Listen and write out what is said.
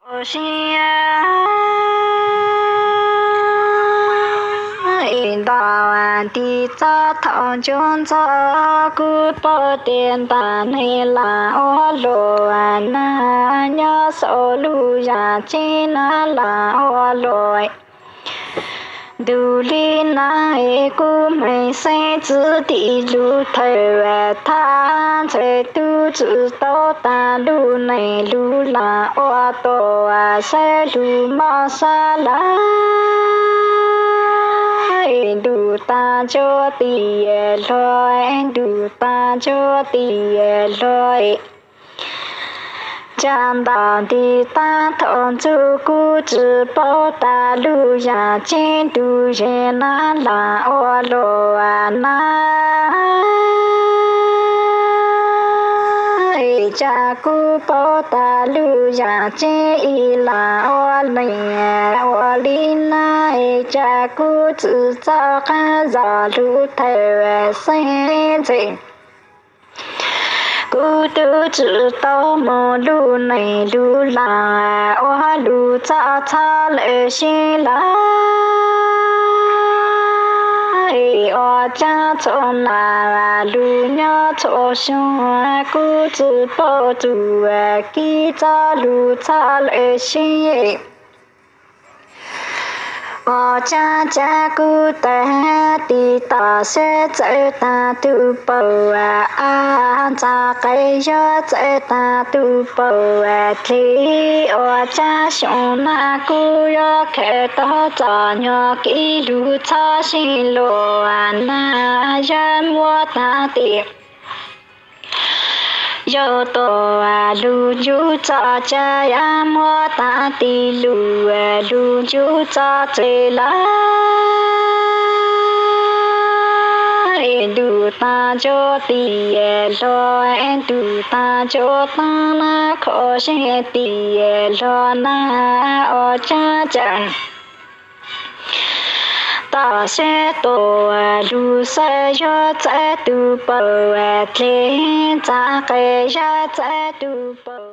Siab nto nti txob thaum ntsuab ntxov kuj paub tias ntam neeg lam ua luam na, nyob saum lub yam tseeb na lam ua luam. Ntus li na es kuj meej xeeb txwv tim lub thawj thaj ntxhais tub tsi tau tas lub neej lub lam ua tuam saib lub moj sab lawm. Ntuj tag ntsuab tim hlo, ntuj tag ntsuab tim hlo. Ntsaj ntam nti tag thaum ntxub kuj tsi paub tas lub yam tseeb ntuj ze na lam ua luam na. Tsam kuj paub tas lub yam tseeb ib lam ua neej ua li na, tsam kuj tsi txhob qab zos lub thawj xeeb ntxhais. Kuv twb tsi tau mus lub neej lub lam ua lub txoj txhob lawm sib lawm. Ua cas txhua nas lub nyob txhua xyoo kuv tsi paub txuj kev txoj lub txhob lawm sib. Ua cas cas kuv tawm tiv toj siab txawm tag tus paum, ntxhais qe yog txawm tag tus paum dleb. Ua cas xyoo na kuv yuav khaws tau txoj nyuag kev lub txhob sib luag na, yog muab tag tim yog tuam lub ncuj txoj tsam, yog muab tag tim lub lub ncuj txoj tsev lawm. Ntuj tag ntsuab tim hlo, ntuj tag ntsuab tag na khov seb tim hlo na, ua cas cas toj siab tuam lub xawb yog txawm tus paum dleb, ntxhais qe yog txawm tus paum